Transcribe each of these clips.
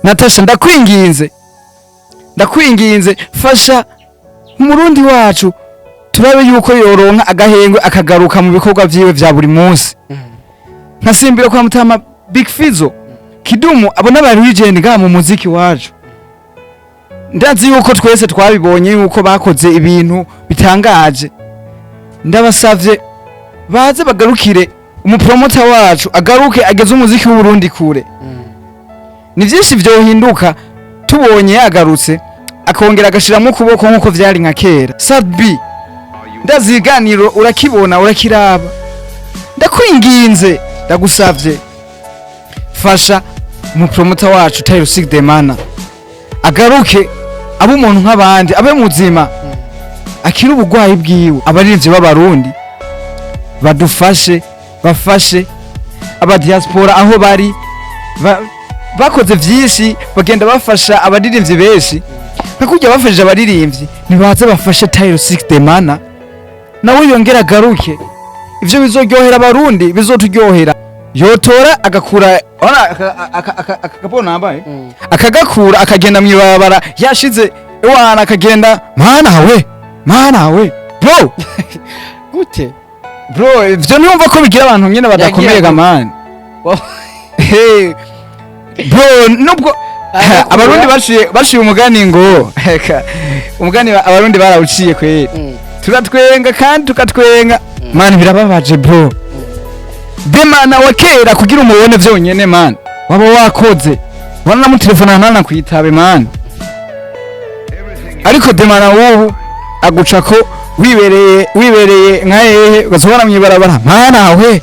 Natasha, ndakwinginze, ndakwinginze, fasha umurundi wacu, turabe yuko yoronka agahengwe, akagaruka mu bikorwa vyiwe vya buri munsi. Nkasimbira kwa mutama Big Fizzo, Kidumu, abo n'aba legend ngaha mu muziki wacu. Ndazi yuko twese twabibonye yuko bakoze ibintu bitangaje. Ndabasavye baze bagarukire umupromota wacu, agaruke ageze umuziki w'Uburundi kure. Ni byinshi vyohinduka tubonye yagarutse, akongera agashiramo ukuboko nk'uko vyari nka kera. Sat-B, ndazi ibiganiro urakibona, urakiraba. Ndakwinginze, ndagusavye, fasha umupromota wacu Taylor Six Demana, agaruke abe umuntu nk'abandi, abe muzima, akire ubugwayi bwiwe. Abaririmbyi b'Abarundi badufashe, bafashe aba diaspora aho bari, bakoze vyinshi, bagenda bafasha abaririmbyi benshi nka kurya bafashije abaririmbyi. Nibaze bafashe Taylor Six Demana, nawe yongera agaruke. Ivyo bizoryohera Abarundi, bizoturyohera. Yotora agakura ona akakabona nambaye, akagakura, akagenda mwibarabara yashize ewana, akagenda mana we, mana we, bro. Gute? Bro, ivyo ntiyumva ko bigira abantu nyene badakomeye. Yagiye ga man. Hey, bro, nubwo Arakura. Abarundi baciye umugani ngo umugani Abarundi barawuciye kweri. Turatwenga kandi tukatwenga, man. Birababaje, bro. Demana wa kera, kugira umubone vyonyene, man, waba wakoze, wananamutelefona ntanakwitabe, man. Ariko Demana w'ubu aguca ko wibereye nka hehe, ugazobona mw'ibarabara, mana we.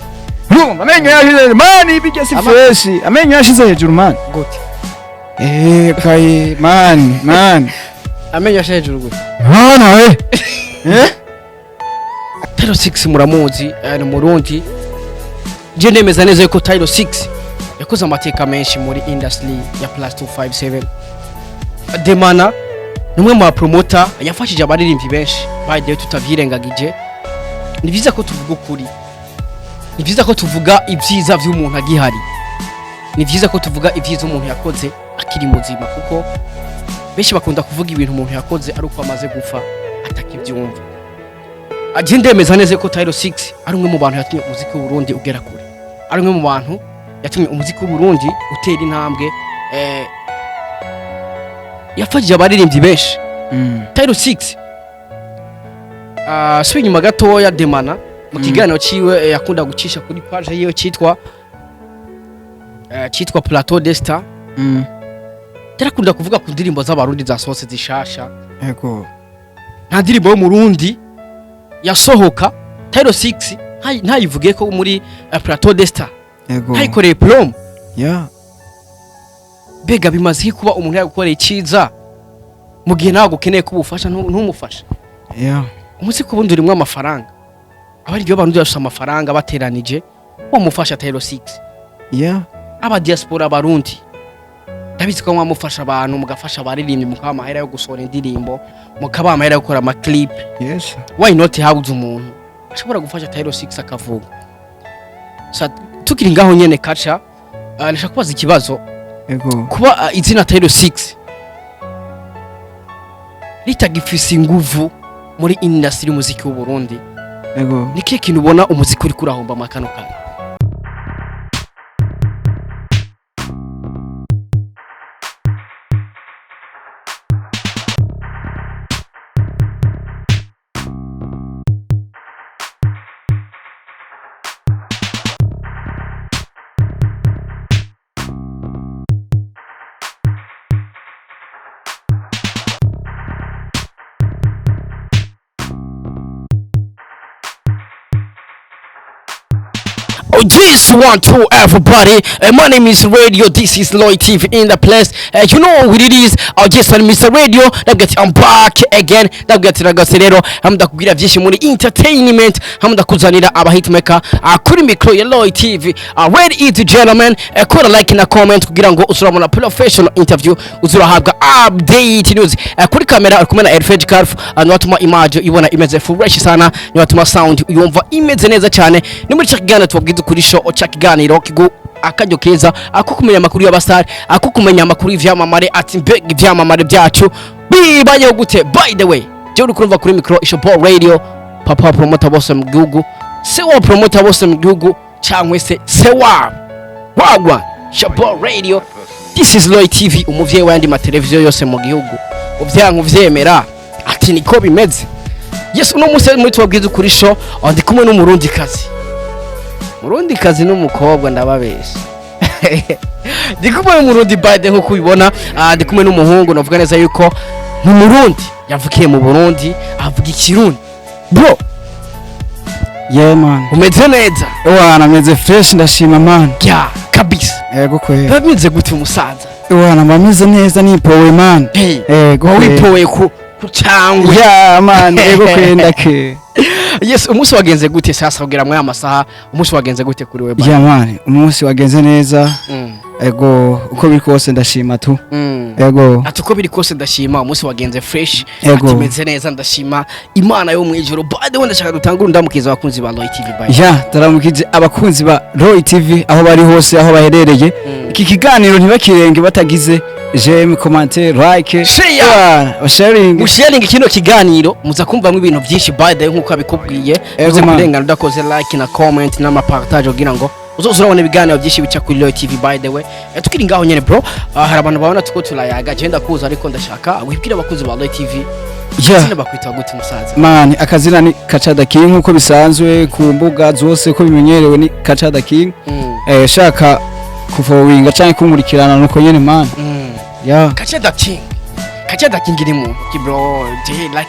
Urumva amenyo yashize hejuru, man, ibijya si fresh, amenyo yashize hejuru, man. Gute? Eh, kaye, man, man. Amenyo yashe hejuru gute? Mana we, eh. Tyro 6 muramuzi, ni Umurundi. Je ndemeza neza yuko Tyro 6 yakoze amateka menshi muri industry ya plus 257. Demana ni umwe mu bapromota yafashije abaririmbyi benshi. By the way, tutavyirengagije, ni vyiza ko tuvuga ukuri, ni vyiza ko tuvuga ibyiza vy'umuntu agihari, ni vyiza ko tuvuga ibyiza umuntu yakoze akiri muzima, kuko benshi bakunda kuvuga ibintu umuntu yakoze ari uko amaze gupfa atakivyumva. Aje ndemeza neza ko Tyro 6 ari umwe mu bantu yatumye umuziki w'Uburundi ugera kure, ari umwe mu bantu yatumye umuziki w'Uburundi utera intambwe, yafashije abaririmbyi benshi. Tyro 6, subi inyuma gatoya, Demana mu kiganiro ciwe yakunda gucisha kuri page yiwe citwa Plateau des Stars, yarakunda kuvuga ku ndirimbo z'Abarundi zasohotse zishasha. Nta ndirimbo y'Umurundi yasohoka Tyro 6 ntayivuge ko muri Plateau des Stars, ntayikoreye promo. Mbega bimaze iki kuba umuntu yagukoreye iciza, mu gihe ntabwo ukeneye ko ubufasha ntumufashe? Umuziki ubundi urimwo amafaranga, aba ari Abarundi bafise amafaranga bateranije wamufasha Tyro 6. Aba diaspora Abarundi, ndabizi ko mwamufasha abantu, mugafasha abaririmbyi, mukabaha amahera yo gusohora indirimbo, mukabaha amahera yo gukora ama clip. Why not habuze umuntu ashobora gufasha Tyro 6 akavuga? Sa tukiri ngaho nyene kaca, ndashaka kubaza ikibazo. Kuba izina Tyro 6 ritagifise inguvu muri industry y'umuziki w'u Burundi, ni kihe kintu ubona umuziki uri kurahomba makano kanya? Oh, this one to everybody. My name is Radio. This is Lloyd TV in the place. You know what it is. Yes, I'm Mr. Radio. Ndabwira I'm back again. Ndabwira ati ragase rero hamwe ndakubwira byinshi muri entertainment, hamwe ndakuzanira aba hitmaker kuri micro ya Lloyd TV. Ladies and gentlemen, kora like na comment kugira ngo uzurabona professional interview, uzurahabwa update news. Kuri kamera ari kumwe na Elfred Carf, niwatuma image ibona imeze fresh sana, niwatuma sound uyumva imeze neza cyane. Ni muri cya kiganiro tubabwiza ukuri show, cya kiganiro kigu Akaryo keza ako kumenya amakuru y'abastar, ako kumenya amakuru y'ivyamamare, ati mbega ivyamamare byacu bibayeho gute? By the way, je uri kurumva kuri micro, Ishopo Radio, papa promoter bose mu gihugu, se wa promoter bose mu gihugu, cyangwa se se wabo wagwa Ishopo Radio. This is Roy TV, umuvyeyi w'ayandi mateleviziyo yose mu gihugu. Uvyanka uvyemera, ati niko bimeze. Yes, uno munsi muri Tubabwize Ukuri Show ndi kumwe n'umurundi kazi, murundi kazi n'umukobwa, ndababesha. Ndi kumwe n'umurundi, by the, nkuko ubibona, ndi kumwe n'umuhungu navuga neza yuko ni umurundi yavukiye mu Burundi, avuga ikirundi, bro. Yeah man. Umeze neza? Wana, meze fresh, ndashima man. Ya kabisa. Yego kweli. Biba bimeze gute, umusaza? Wana, mba neza, nipowe man. Hey. Yego kweli. Wipowe ku cangwe? Yeah man, yego kwenda ke. Yes, umunsi wagenze gute sasa kugira muri aya masaha? Umunsi wagenze gute kuri we? Yeah man, umunsi wagenze neza. Ego, uko biri kose ndashima tu. Ego. Ati uko biri kose ndashima, umunsi wagenze fresh. Ego. Ati meze neza, ndashima Imana yo mu ijuru. By the way, ndashaka dutangure ndamukiza abakunzi ba Roy TV, by the Ya, ndaramukije abakunzi ba Roy TV aho bari hose, aho baherereye. Iki kiganiro ntibakirenge batagize j'aime, commenter, like, share. Yeah, sharing. Musharing kino kiganiro, muza kumvamwo ibintu byinshi. By the way, nkuko abikubwiye, Ego, muze man. kurengana udakoze like na comment n'ama partage kugira ngo uzoze urabona ibiganiro byinshi bica kuri Roy TV. By the way, tukiri ngaho nyene bro, hari abantu babona tuko turayaga, je ndakuza, ariko ndashaka wibwire abakunzi ba Roy TV. Izina bakwita gute, musaza? Man, akazina ni Kacada King, nkuko bisanzwe ku mbuga zose ko bimenyerewe ni Kacada King. Shaka kufollowinga canke kunkurikirana nuko nyene man. Yeah. Kacada King. Kacada King iri mu ki, bro? Je like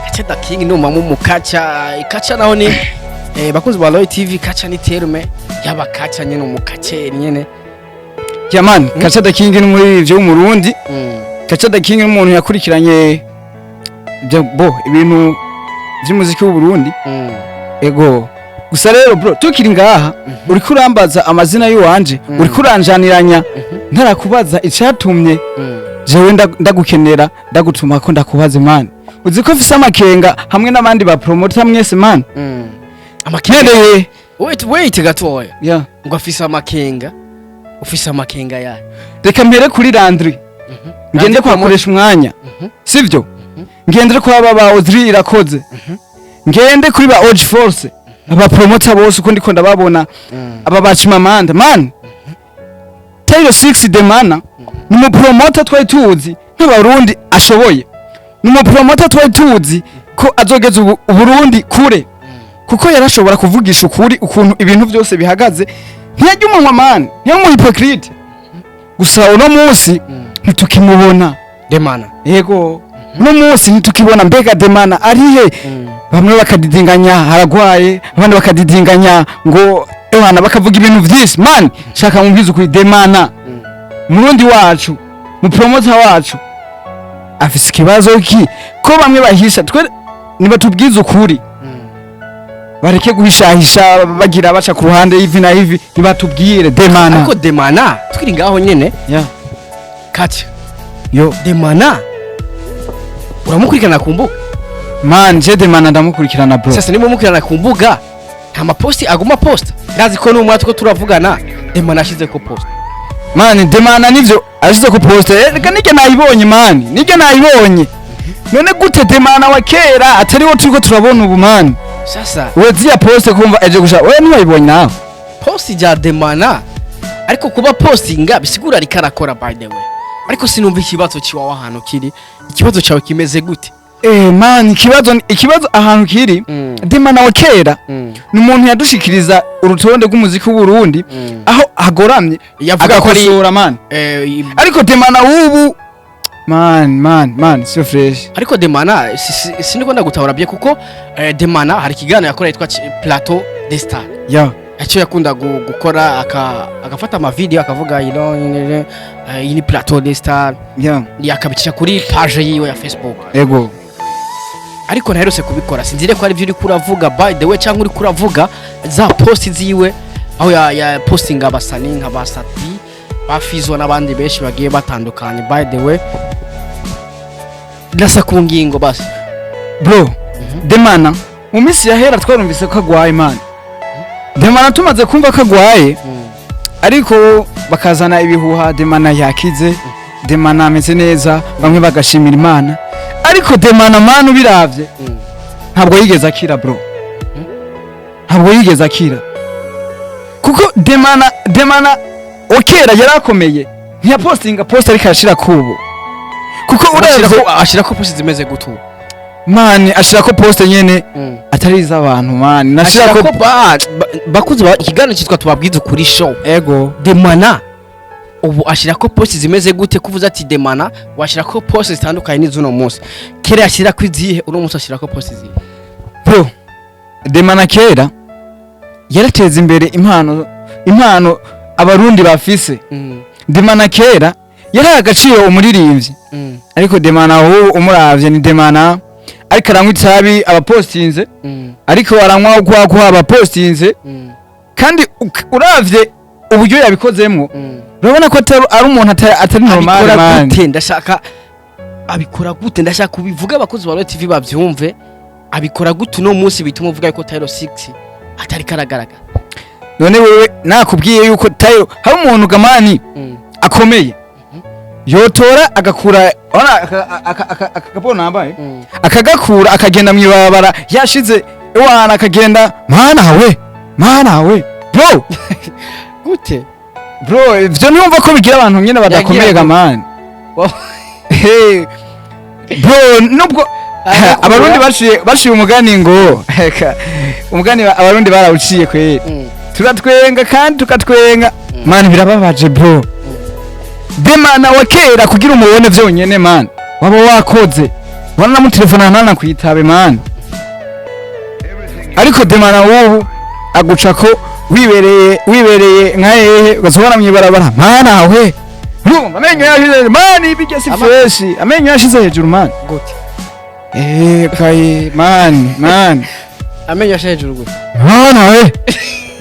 Kacada King ni umama umukaca. Kaca naho ni bakunzi ba Roy TV, kaca ni terme yaba kaca nyene, umukaceri nyene. Yeah man, Kacada King ni muri ivyo w'umurundi. Kacada King ni umuntu yakurikiranye bo ibintu vy'umuziki w'u Burundi. Ego. Gusa rero bro, tukiri ngaha uriko urambaza amazina y'uwanje, uriko uranjaniranya ntarakubaza icatumye jewe ndagukenera, ndagutuma ko ndakubaze man. Uzi ko mfise amakenga hamwe n'abandi ba promoter mwese man. Amakenga? Nkereye. Wait, wait gatoya. Yeah. Ngo afise amakenga, ufise amakenga ya? Reka mbere kuri Landry. Ngende Landry. kwakoresha umwanya. Sivyo? Ngendere kwa aba ba Audrey Irakoze. Ngende kuri ba Og Force. Aba promoter bose uko ndiko ndababona. Aba ba Chimamanda man. Taylor 6 Demana ni mu promoter twari tuzi nk'abarundi ashoboye. Ni mu promoter twari tuzi ko azogeza Uburundi kure. Kuko yarashobora kuvugisha ukuri ukuntu ibintu byose bihagaze. Ntiyajya umunwa man, niyo mu hypocrite. Gusa uno munsi ntitukimubona. Demana? Yego. Uno munsi ntitukibona, mbega Demana arihe? Bamwe bakadidinganya haragwaye, abandi bakadidinganya ngo ewana, bakavuga ibintu vyinshi man. Shaka mubwize ukuri, Demana murundi wacu, mu promoter wacu, afise ikibazo ki ko bamwe bahisha? Twe nibatubwize ukuri, bareke guhishahisha bagira baca ku ruhande hivi na hivi, nibatubwire Demana. Ariko Demana, tukiri ngaho nyene, yeah. Kaca. Yo. Demana uramukurikirana ku mbuga? Man, je Demana ndamukurikirana bro. Sasa niba umukurikirana ku mbuga, nta maposti aguma posta? Ndazi ko n'umwe two turavugana, Demana ashize ko post. Man, Demana nivyo ashize ku post. Reka nijye nayibonye man, nijye nayibonye. None gute Demana wa kera atari wo turiko turabona ubu man? Sasa We ziya post kumva eje gusha, we ntiwayibonye nawe? Post ja Demana, ariko kuba postinga bisigura ariko arakora, by the way. Ariko sinumva ikibazo ciwawe ahantu kiri. Ikibazo cyawe kimeze gute? Man, ikibazo ahantu kiri, Demana wa kera ni umuntu yadushikiriza urutonde rw'umuziki w'u Burundi aho hagoramye, Yavuga ko ari agakosora man. Ariko Demana w'ubu man, man, man, so fresh. Ariko Demana siniko ndagutahura bye, kuko Demana hari ikiganiro yakora yitwa Plateau des Stars. Icyo yakunda gukora agafata amavideo akavuga iyi ni Plateau des Stars, yakabicisha kuri page yiwe ya Facebook. Ego. Ariko ntaherutse kubikora. Sinzire ko ari byo uriko uravuga, by the way, cyangwa uriko uravuga za post ziwe aho ya postinga abasani nka ba Sati, ba Fizo n'abandi benshi bagiye batandukanye. By the way, ndasa ku ngingo basi. Bro, Demana mu minsi yahera twarumvise ko agwaye man. Demana tumaze kumva ko agwaye, Ariko bakazana ibihuha, Demana yakize, Demana ameze neza, bamwe bagashimira Imana. Ariko Demana, man, ubiravye, ntabwo yigeze akira, bro, ntabwo yigeze akira, kuko Demana wa kera yarakomeye, ntiyapostinga post ariko arashira kubu, kuko uravye Ashira ko post zimeze gutu? Man, ashira ko post nyene atari iz'abantu, man, nashira Ashira ko ko bakuzi ikiganiro cyitwa Tubabwize Ukuri Show. Ego. Demana ubu ashira ko post zimeze gute? Kuvuza ati Demana washira ko post zitandukanye n'izuno munsi. Kera yashira ko izihe? Uno munsi ashira ko post zihe? Bro, Demana kera yarateza imbere impano Abarundi bafise. Demana kera yaraha agaciro umuririmbyi. Ariko Demana ubu umuravye, ni Demana ariko aranywa itabi abapostinze, ariko aranywa urwagwa abapostinze. Kandi uravye uburyo yabikozemwo, urabona ko atari umuntu atari normal. Abikora Man. gute? Ndashaka, abikora gute? Ndashaka kubivuga abakozi ba Royal TV bavyumve. Abikora gute uno munsi bituma uvuga ko Tyro 6 atari karagaragara? None wewe nakubwiye yuko Tayo hari umuntu gamani akomeye yotora agakura, urabona aka kapo nambaye, akagakura akagenda mw'ibarabara yashize iwana, akagenda, mana we, mana we, bro. Gute? Bro, ivyo ntiyumva ko bigira abantu nyene badakomeye. Yagiye Gamani. Hey, bro, nubwo Arakura. Abarundi baciye umugani ngo umugani Abarundi barawuciye kweri, turatwenga kandi tukatwenga. Man, birababaje, bro. Demana wa kera, kugira umubone vyonyene, man, waba wakoze, wanamutelefona ntanakwitabe, man. Ariko Demana w'ubu aguca ko wibereye nka hehe, ugazobona mw'ibarabara, mana we, urumva amenyo yashize hejuru, man, ibijya si fresh, amenyo yashize hejuru, man. Gute? Eh, kaye, man, man. Amenyo yashe hejuru gute? Mana we,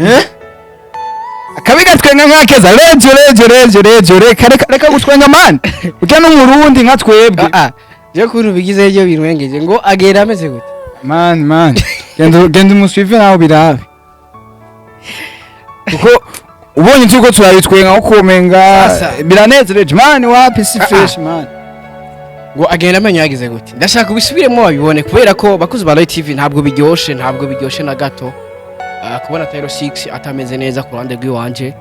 eh, akabi gatwenga nkakeza, rejo rejo rejo rejo, reka reka reka gutwenga, man, ujya n'Umurundi nka twebwe. Ah ah, je kuntu bigize ibyo binwengeje ngo agenda ameze gute? Man, man, genda genda umusuive nawe birabe, kuko ubonye tuko turabitwenga nko kumenga Sasa. biranezereje, man, wapi, si Ah, ah. fresh, man. Ngo agenda amenyo yagize gute? Ndashaka ubisubiremo babibone, kubera ko bakuzi ba Royal TV ntabwo biryoshe, ntabwo biryoshe na gato. Kubona Tyro 6 atameze neza ku ruhande rw'iwanje,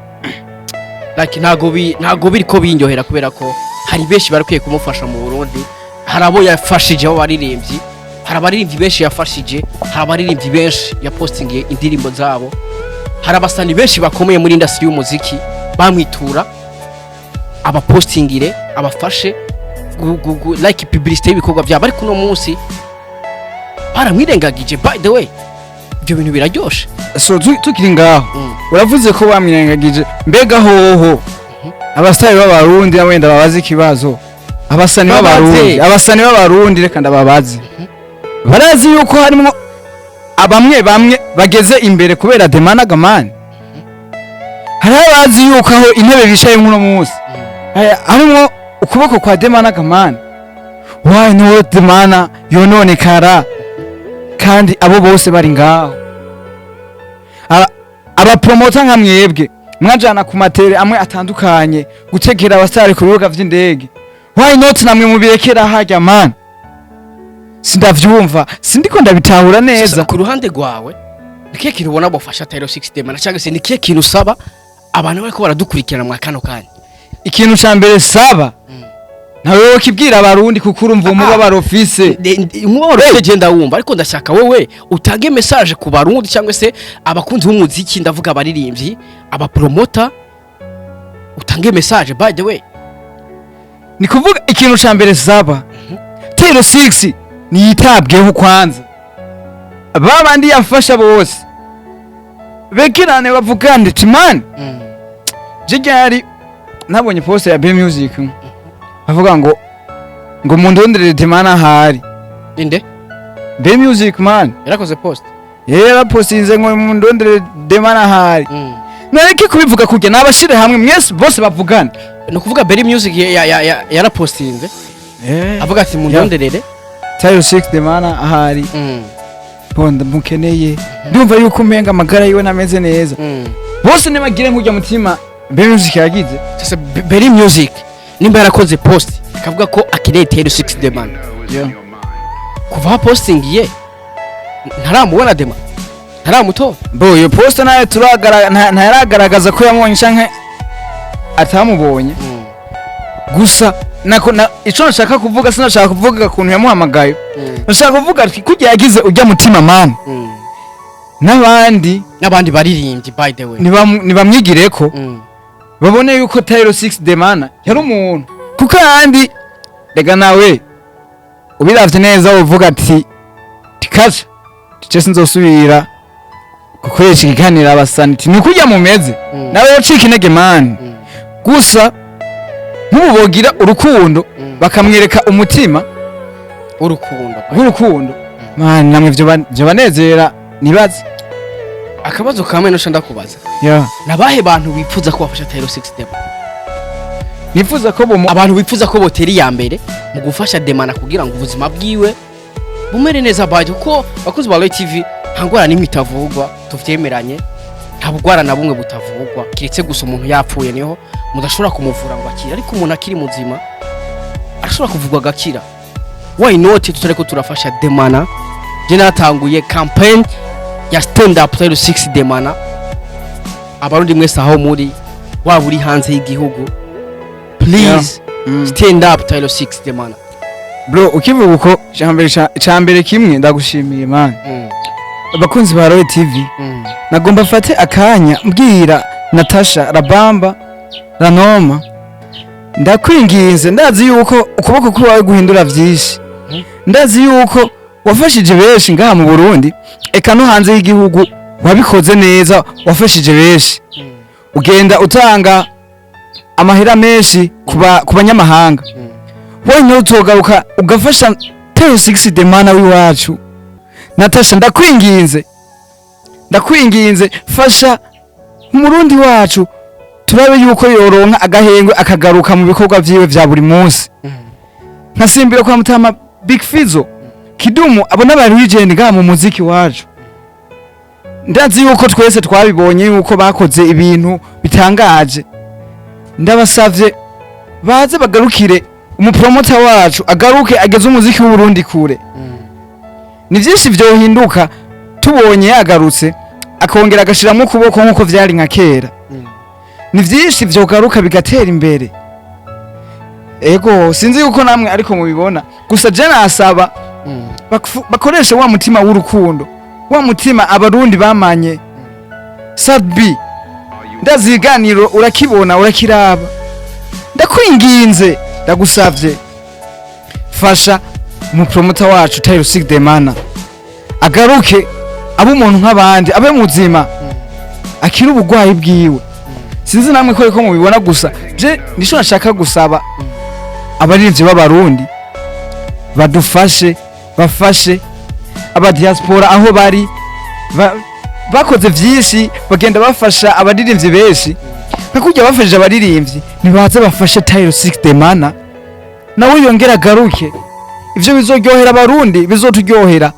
like ntabwo biri ko binyohera, kubera ko hari benshi barakwiye kumufasha mu Burundi. Hari abo yafashije, abo baririmbyi, hari abaririmbyi benshi yafashije, hari abaririmbyi benshi yapostingiye indirimbo zabo, hari abasani benshi bakomeye muri industry y'umuziki bamwitura abapostingire, abafashe like publicité y'ibikorwa byabo, ariko uno munsi baramwirengagije. By the way, ibyo bintu biraryoshe. So tukiri ngaho, uravuze ko bamwirengagije. Mbega hoho abasitari b'Abarundi wenda babaze ikibazo, abasani Babaze. b'Abarundi, abasani b'Abarundi, reka ndababaze, barazi yuko harimo abamwe bamwe bageze imbere kubera Demana gamani? Hariho abazi yuko aho intebe bicayemo uno munsi harimwo ukuboko kwa Demana gamani? Why not Demana yononekara kandi abo bose bari ngaho? Abapromota nka mwebwe mwajana ku matere amwe atandukanye gutegera abasitari ku bibuga vy'indege, why not namwe mubirekera harya, man? Sindavyumva, sindiko ndabitahura neza. Sasa, ku ruhande rwawe ni kihe kintu ubona bofasha Tyro 6 Demana, cyangwa se ni kihe kintu usaba abantu bariko baradukurikirana mwa kano kanya? Ikintu ca mbere saba, ntawe wokibwira Abarundi, kuko urumva umubabaro ufise. Umubabaro ufite genda wumva, ariko ndashaka wewe utange message ku Barundi cyangwa se abakunzi b'umuziki, ndavuga abaririmbyi, abapromota, utange message, by the way. Ni kuvuga ikintu ca mbere saba, Tero 6 niyitabweho kwanza, babandi yafasha bose begerane bavugane ati man, je ryari nabonye post ya B Music avuga ngo mundonderere Demana ahari. Inde? B Music, man. Yarakoze post? Yera postinze ngo mundonderere Demana ahari. Nareke kubivuga kujya nabashire hamwe mwese bose bavugane. Ni ukuvuga Berry Music yarapostinze avuga ati mundonderere Tayo 6 Demana ahari, bonda mukeneye, ndumva yuko umenga amagara yiwe nameze neza. Bose nibagire nk'urya mutima. Berry Music yagize. Sasa Berry Music nimba yarakoze post akavuga ko akeneye Taylor 6 The Man, kuva aho posting ye ntaramubona Dema, ntaramutora. Bo iyo post nayo turagara ntaragaragaza ko yamubonye canke atamubonye. Gusa nako na ico nshaka kuvuga, sinashaka kuvuga kuntu yamuhamagaye, nashaka kuvuga ati kurya yagize ujya mutima man, n'abandi n'abandi baririmbyi, by the way. Nibamwigireko, babone yuko Tyro 6 Demana yari umuntu, kuko ahandi rega nawe ubiravye neza uvuga ati tikaca tice sinzosubira gukoresha ikiganiro abasaniti ni kurya mumeze, nawe yocika intege man. Gusa nk'ubu bogira urukundo, bakamwereka umutima urukundo w'urukundo man, namwe vyo banezera nibaze. Akabazo kamwe nosha ndakubaza. Yeah. Nabahe bantu bifuza ko bafasha Taylor 6 Dema? Nifuza ko bomu Abantu bifuza ko botera iya mbere mu gufasha Demana kugira ngo ubuzima bwiwe bumere neza baje, kuko bakunzi ba Roy TV, nta ngwara n'imwe itavugwa, tuvyemeranye, nta bugwara na bumwe butavugwa, kiretse gusa umuntu yapfuye niho mudashobora kumuvura ngo akire, ariko umuntu akiri muzima arashobora kuvugwa agakira. Why not tutariko turafasha Demana? Je natanguye campaign ya stand up Taylor 6 Demana. Abarundi mwese aho muri, waba uri hanze y'igihugu, please stand up Taylor 6 Demana. Bro, ukivuga uko, icambere kimwe ndagushimiye man. Abakunzi ba Roy TV, nagomba mfate akanya mbwira Natasha Rabamba Ranoma, ndakwinginze, ndazi yuko ukuboko kwawe guhindura vyinshi, ndazi yuko wafashije benshi ngaha mu Burundi, eka no hanze y'igihugu wabikoze neza, wafashije benshi, ugenda utanga amahera menshi ku banyamahanga. Wenyine utogaruka ugafasha Taylor 6 Demana w'iwacu? Natasha, ndakwinginze, ndakwinginze, fasha umurundi wacu, turabe yuko yoronka agahengwe akagaruka mu bikorwa vyiwe vya buri munsi. Nkasimbira kwa mutama Big Fizzo, Kidumu, abo n'aba legend ngaha mu muziki wacu. Ndazi yuko twese twabibonye yuko bakoze ibintu bitangaje. Ndabasavye baze bagarukire umupromota wacu, agaruke ageze umuziki w'Uburundi kure. Ni byinshi vyohinduka tubonye yagarutse, akongera agashiramo ukuboko nk'uko vyari nka kera. Ni byinshi vyogaruka bigatera imbere. Ego, sinzi yuko namwe ariko mubibona. Gusa je nasaba bakoreshe wa mutima w'urukundo, wa mutima abarundi bamanye. Sadbi, ndazi ibiganiro urakibona, urakiraba, ndakwinginze, ndagusavye, fasha umupromota wacu Taylor Six Demana agaruke, abe umuntu nk'abandi, abe muzima, akire ubugwayi bwiwe. Sinzi namwe ko ariko mubibona. Gusa je nico nashaka gusaba abaririmbyi b'abarundi, badufashe, bafashe aba diaspora aho bari, bakoze vyinshi, bagenda bafasha abaririmbyi benshi nka kurya bafashije abaririmbyi, nibaze bafashe Taylor Six Demana nawe yongera agaruke. Ivyo bizoryohera abarundi, bizoturyohera.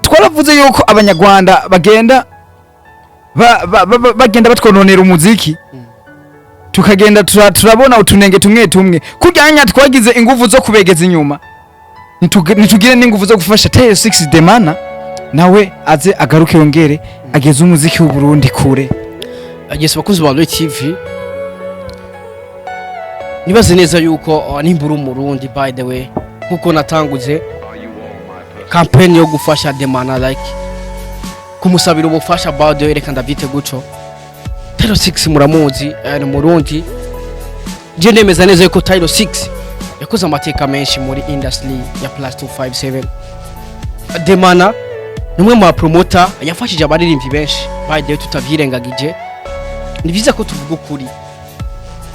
Twaravuze yuko abanyarwanda bagenda bagenda batwononera umuziki, tukagenda turabona utunenge tumwe tumwe. Kurya twagize inguvu zo kubegeza inyuma, nitugire n'inguvu zo gufasha Taylor Six Demana nawe aze agaruke, yongere ageze umuziki w'u Burundi kure. Yes, bakunzi ba Roy TV, nibaze neza yuko nimba uri umurundi, by the way, nkuko natanguze campaign yo gufasha Demana, like kumusabira ubufasha, by the way, reka ndavyite guco. Taylor 6 muramuzi, ni umurundi. Je ndemeza neza yuko Taylor 6 yakoze amateka menshi muri industry ya plus 257. Demana ni umwe mu bapromota yafashije abaririmbyi benshi, by the way, tutavyirengagije. Ni byiza ko tuvuga ukuri,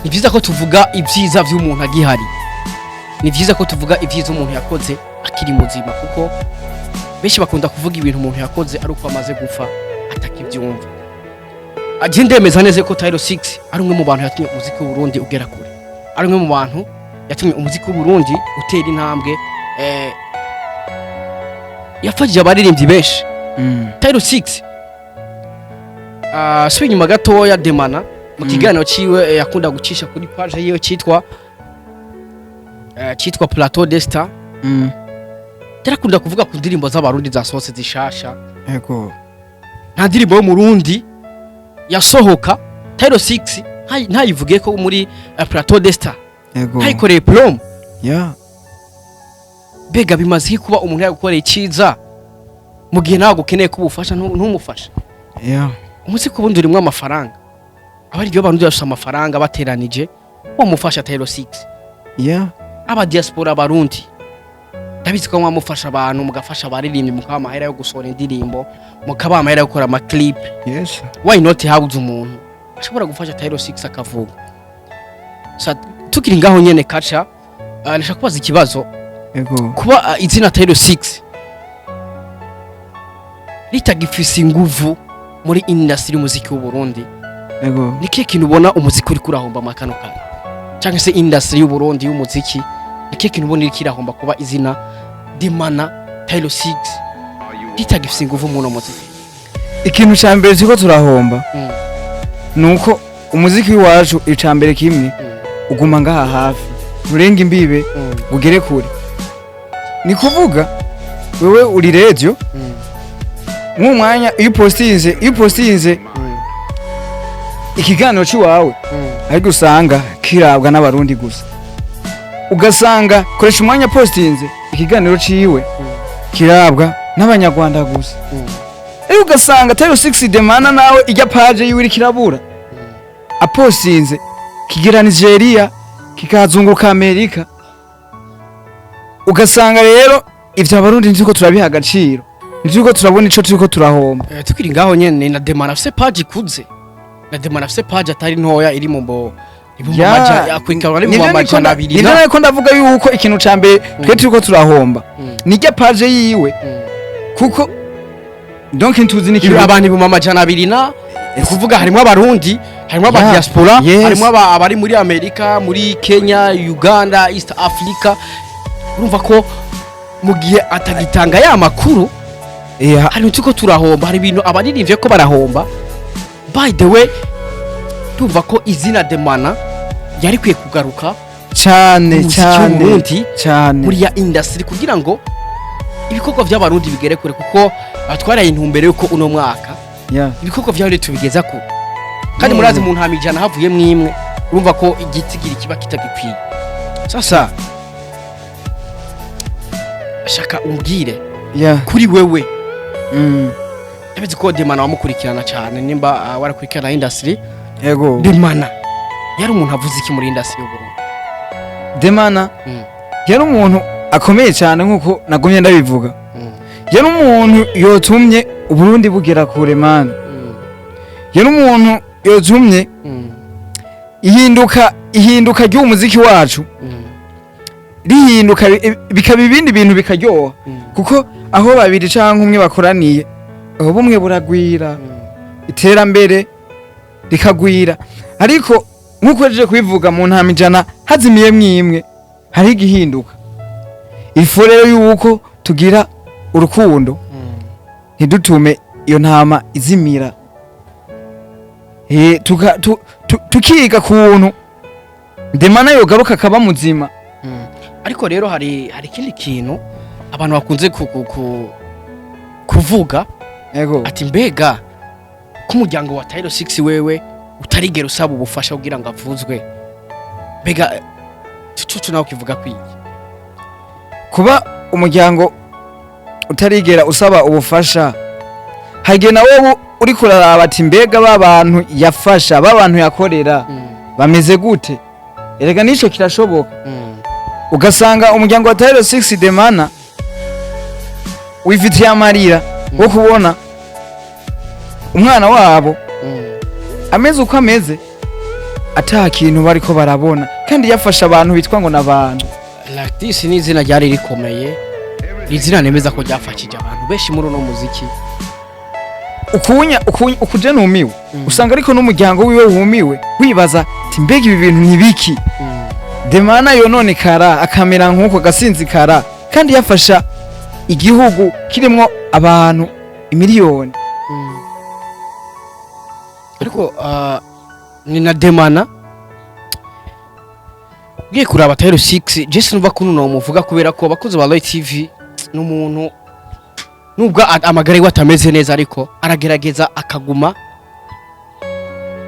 ni byiza ko tuvuga ibyiza by'umuntu agihari, ni byiza ko tuvuga ibyiza umuntu yakoze akiri muzima, kuko benshi bakunda kuvuga ibintu umuntu yakoze ari uko amaze gupfa atakibyumva. Aje ndemeza neza ko Taylor 6 ari umwe mu bantu yatumye umuziki w'u Burundi ugera kure, ari umwe mu bantu yatumye umuziki w'u Burundi utera intambwe, yafashije abaririmbyi benshi. Taylor 6, subi inyuma gatoya, Demana. Mu kiganiro ciwe yakunda gucisha kuri page yiwe citwa Plateau des Stars, yarakunda kuvuga ku ndirimbo z'Abarundi zasohotse zishasha. Nta ndirimbo y'Umurundi yasohoka Tyro 6 ntayivuge ko muri Plateau des Stars, ntayikoreye promo. Mbega bimaze iki kuba umuntu yagukoreye iciza, mu gihe nawe ukeneye ko ubufasha ntumufashe? Umuziki ubundi urimwo amafaranga, aba aryo Barundi bafise amafaranga bateranije wamufasha Tyro 6. Aba diaspora Abarundi, ndabizi ko mwamufasha abantu, mugafasha abaririmbyi, mukabaha amahera yo gusohora indirimbo, mukabaha amahera yo gukora ama clip. Why not habuze umuntu ashobora gufasha Tyro 6 akavuga? Sa tukiri ngaho nyene kaca, nashaka kubaza ikibazo. Kuba izina Tyro 6 ritagifise inguvu muri industry y'umuziki w'u Burundi, ni kihe kintu ubona umuziki uri kurahomba makano kanya, cyangwa se industry y'u Burundi y'umuziki, ni kihe kintu ubona iriko irahomba kuba izina Demana Tyro 6 ritagifise inguvu muno muziki? Ikintu ca mbere turiko turahomba nuko umuziki w'iwacu, ica mbere kimwe, uguma ngaha hafi, nturenga imbibe ugere kure. Ni kuvuga wewe uri radio, nk'uwo mwanya iyo upostinze ikiganiro cy'iwawe, ariko usanga kirabwa n'Abarundi gusa, ugasanga koresha umwanya postinze ikiganiro ciwe kirabwa n'Abanyarwanda gusa, ariko ugasanga Tayo 6 Demana nawe ijya page yiwe iriko irabura, apostinze kigera Nigeria, kikazunguruka Amerika. Ugasanga rero ivyo Abarundi ntituko turabiha agaciro, ntituko turabona ico turiko turahomba. Tukiri ngaho nyene, na Demana afise page ikuze, na Demana afise page atari ntoya, iri mu mbo ibihumbi akwikaba ari mu Nivyo niko 200. Nivyo nariko ndavuga yuko ikintu ca mbere twe turiko turahomba nijya page yiwe, kuko donc ntuzi n'ikintu. Abantu 200,000 na ni kuvuga harimo Abarundi, harimo aba diaspora, harimo abari muri Amerika, muri Kenya, Uganda, East Africa. Urumva ko mu gihe atagitanga ya makuru, hari ibintu turahomba, hari ibintu abaririmbye ko barahomba. By the way, ndumva ko izina Demana yari kwiye kugaruka cyane mu muziki cyane w'Uburundi, cyane muri ya industry, kugira ngo ibikorwa by'Abarundi bigere kure, kuko twaraye intumbero yuko uno mwaka ibikorwa by'Abarundi tubigeza kure. Kandi murazi mu ntama 100 havuyemwo imwe, urumva ko igitigiri kiba kitagikwiye. Sasa shaka umbwire kuri wewe, ndabizi ko Demana wamukurikirana cyane, nimba warakurikirana industry. Demana yari umuntu avuze iki muri industry y'Uburundi? Demana yari umuntu akomeye cyane, nkuko nagumye ndabivuga. Yari umuntu yotumye Uburundi bugera kure, man. Yari umuntu yotumye ihinduka ry'umuziki wacu rihinduka, bikaba ibindi bintu, bikaryoha, kuko aho babiri canke umwe bakoraniye, aho bumwe buragwira, iterambere rikagwira. Ariko nk'uko ejeje kubivuga, mu ntama 100 hazimiyemwo imwe, hari igihinduka. Ifu rero yuko tugira urukundo, ntidutume iyo ntama izimira. Tukiga kuntu Demana yogaruka akaba muzima. Ariko rero hari ikindi kintu abantu bakunze kuvuga, ati mbega ko umuryango wa Tyro 6 wewe utarigera usaba ubufasha kugira ngo avuzwe, mbega cucu nawe ukivuga kwiki? Kuba umuryango utarigera usaba ubufasha, hagiye nawe ubu uri kuraraba ati mbega ba bantu yafasha, ba bantu yakorera bameze gute? Erega nico kirashoboka, ugasanga umuryango wa Tyro 6 Demana wifitiye amarira wo kubona umwana wabo ameze uko ameze, ata kintu bariko barabona, kandi yafasha abantu bitwa ngo n'abantu. Like this ni izina ryari rikomeye, ni izina nemeza ko ryafashije abantu benshi muri uno muziki. Ukunya ukuje numiwe, usanga ariko n'umuryango wiwe wumiwe, wibaza ati mbega ibi bintu nibiki? Demana yononekara akamera nk'uko, agasinzikara, kandi yafasha igihugu kirimwo abantu imiliyoni. Ariko Ni na Demana ugiye kuraba Tyro 6. Je sinumva kuntu nomuvuga, kubera ko abakozi ba Roy TV n'umuntu nubwo amagara yiwe atameze neza, ariko aragerageza akaguma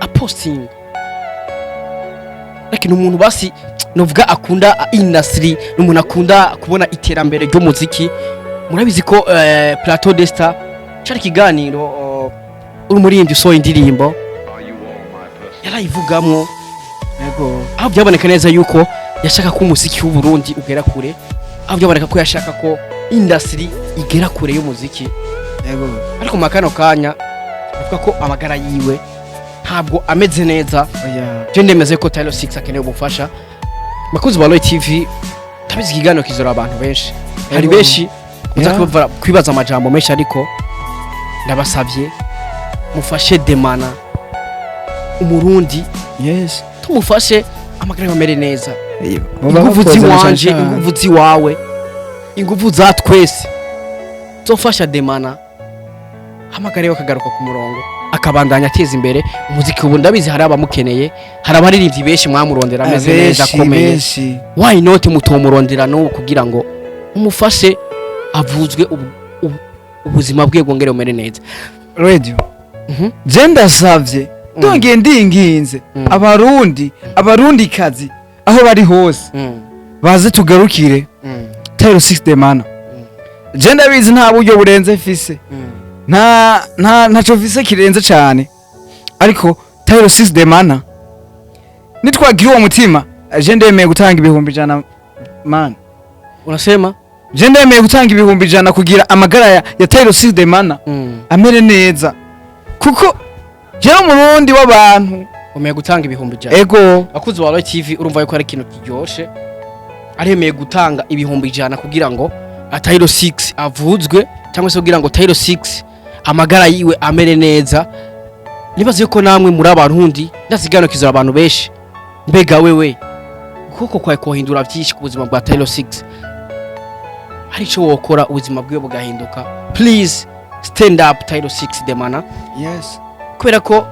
aposting, lakini umuntu basi novuga akunda industry, ni umuntu akunda kubona iterambere ry'umuziki. Murabizi ko Plateau de Star cari ikiganiro, uri umuririmbyi usohoye indirimbo yarayivugamwo, aho byaboneka neza yuko yashaka ko umuziki w'u Burundi ugera kure, aho byaboneka ko yashaka ko industry igera kure y'umuziki. Ariko mu kano kanya avuga ko amagara yiwe ntabwo ameze neza. Oya. Je ndemeze ko Tyler 6 akeneye ubufasha. Bakunzi ba Roy TV, tabizi ikiganiro kizora abantu benshi, hari benshi muza kwibaza amajambo menshi, ariko ndabasabye mufashe Demana, Umurundi. Tumufashe amagara amere neza. Inguvu ziwanje, inguvu ziwawe, inguvu za twese zofasha Demana amagara yiwe akagaruka ku murongo, akabandanya ateza imbere umuziki. Ubu ndabizi hari abamukeneye, hari abaririmbyi benshi mwamurondera ameze neza, akomeye. Benshi. Why not mutomurondera n'ubu kugira ngo umufashe avuzwe, ubuzima bwe bwongere bumere neza? Radio. Je ndasavye, ndongeye ndinginze Abarundi, Abarundikazi aho bari hose, baze tugarukire Tyro 6 Demana. Je ndabizi nta buryo burenze mfise, nta ntaco mfise kirenze cane, ariko Tyro 6 Demana nitwagira uwo mutima, je ndemeye gutanga 100,000, man. Unasema? Je ndemeye gutanga 100,000 kugira amagara ya Tyro 6 Demana amere neza, kuko jewe Umurundi w'abantu. Umeye gutanga 100,000? Ego. Bakunzi ba Roy TV, urumva yuko ari ikintu kiryoshe, aremeye gutanga 100,000 kugira ngo Tyro 6 avuzwe, cyangwa se kugira ngo Tyro 6 amagara yiwe amere neza. Nibaze yuko namwe muri Abarundi, ndasigano kizora abantu benshi. Mbega wewe ukuboko kwawe kohindura byinshi ku buzima bwa Tyro 6? Hari ico wokora ubuzima bwiwe bugahinduka? Please stand up Tyro 6 Demana, kubera ko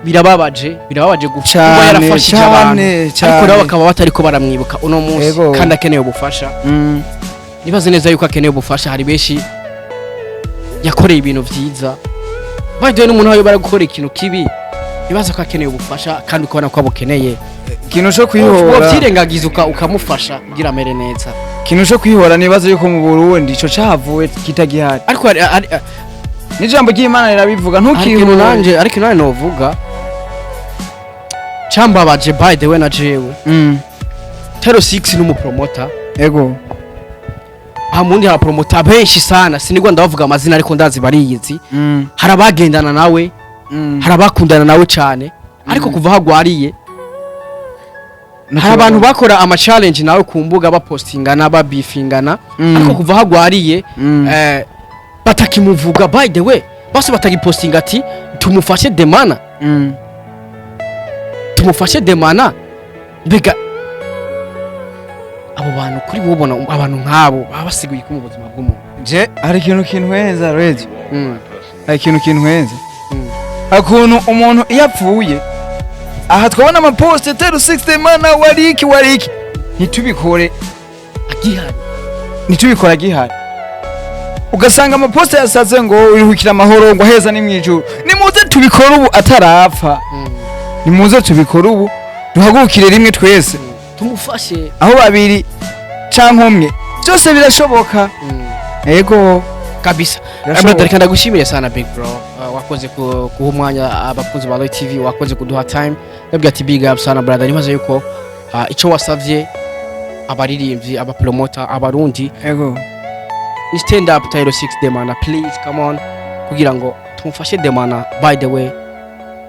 birababaje, birababaje kuba yarafashije abantu, ariko nabo bakaba batariko baramwibuka uno munsi, kandi akeneye ubufasha. Nibaze neza yuko akeneye ubufasha. Hari benshi yakoreye ibintu vyiza. By the way, n'umuntu aho bari gukora ikintu kibi, nibaza ko akeneye ubufasha kandi ukabona ko abukeneye. Ikintu co kwihora, Wovyirengagiza ukamufasha kugira amere neza. Ikintu co kwihora, nibaza yuko mu Burundi ico cahavuye kitagihari. Ariko N'ijambo ry'Imana rirabivuga. Hari ikintu Ntukihore. nanje, ariko nanje novuga cambabaje, by the way, na jewe. Tero 6 n'umupromota. Aha mundi hari promoter benshi sana, sinigwa ndabavuga amazina, ariko ndazi bariyizi. Hari abagendana nawe, hari abakundana nawe cyane, ariko kuva hagwariye hari abantu bakora ama challenge nawe ku mbuga, bapostingana, babifingana, ariko kuva hagwariye batakimuvuga. By the way, bose batagipostinga ati tumufashe Demana, tumufashe Demana. Mbega abo bantu, kuri bo ubona abantu nk'abo baba basiguye ko mu buzima bw'umuntu? Je hari ikintu kintwenza, Radio. Hari ikintu kintwenza, akuntu umuntu iyo apfuye, aha twabona amaposte Tero 60 mana wariki wariki, ntitubikore agihari. Ntitubikore agihari. Ugasanga amaposte yasaze ngo iruhukira amahoro, ngo aheza ni mwijuru. Nimuze tubikore ubu atarapfa. Nimuze tubikore ubu, duhagurukire rimwe twese. Tumufashe. Aho babiri canke umwe, byose birashoboka. Ego. Kabisa. Birashoboka. Brother, reka ndagushimire sana, big bro. Wakoze kuha umwanya abakunzi ba Roy TV, wakoze kuduha time. Ndabwira ati big up sana, brother. Nibaza yuko ico wasavye abaririmbyi, abapromota, Abarundi ni stand up Tyro 6 Demana, please come on, kugira ngo tumufashe Demana, by the way,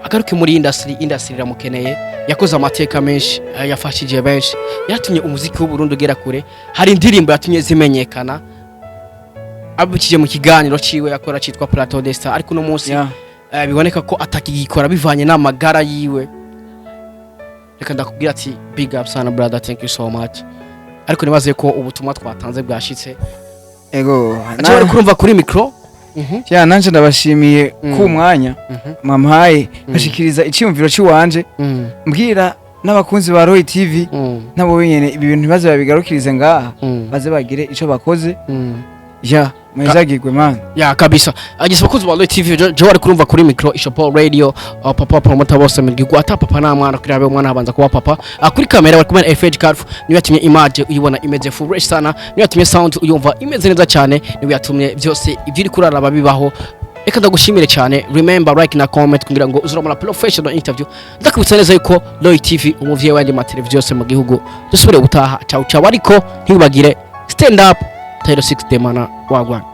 agaruke muri industry. Industry iramukeneye. Yakoze amateka menshi, yafashije benshi, yatumye umuziki w'u Burundi ugera kure. Hari indirimbo yatumye zimenyekana abikije mu kiganiro ciwe yakora citwa Plateau de Star, ariko uno munsi biboneka ko atakigikora bivanye n'amagara yiwe. Reka ndakubwira ati big up sana, brother, thank you so much. Ariko nibaze ko ubutumwa twatanze bwashitse. Ego. Aje bari kurumva kuri micro. Ya, nanje ndabashimiye ku mwanya mwampaye nkashikiriza icyiyumviro cy'iwanje, mbwira n'abakunzi ba Roy TV nabo nyene ibi bintu ntibaze babigarukirize ngaha, baze bagire ico bakoze. Ya, mwezagirwe, man. Ya, kabisa. Agise abakozi ba Roy TV, je wari kurumva kuri micro Ishopo Radio, papa promoter bose mu gihugu, ata papa nta mwana, kugira abe umwana abanza kuba papa. Kuri kamera bari kumwe na FH Carf, niyo yatumye image uyibona imeze fresh sana, niyo yatumye sound uyumva imeze neza cyane, niyo yatumye byose ibyo uri kuraraba bibaho. Reka ndagushimire cyane. Remember, like na comment kugira ngo uzurabona professional interview. Ndakubitsa neza yuko Roy TV umuvyeyi w'andi ma televiziyo yose mu gihugu. Dusubire gutaha. Ciao ciao, ariko ntibagire stand up. Taylor 6 Demana wagwana.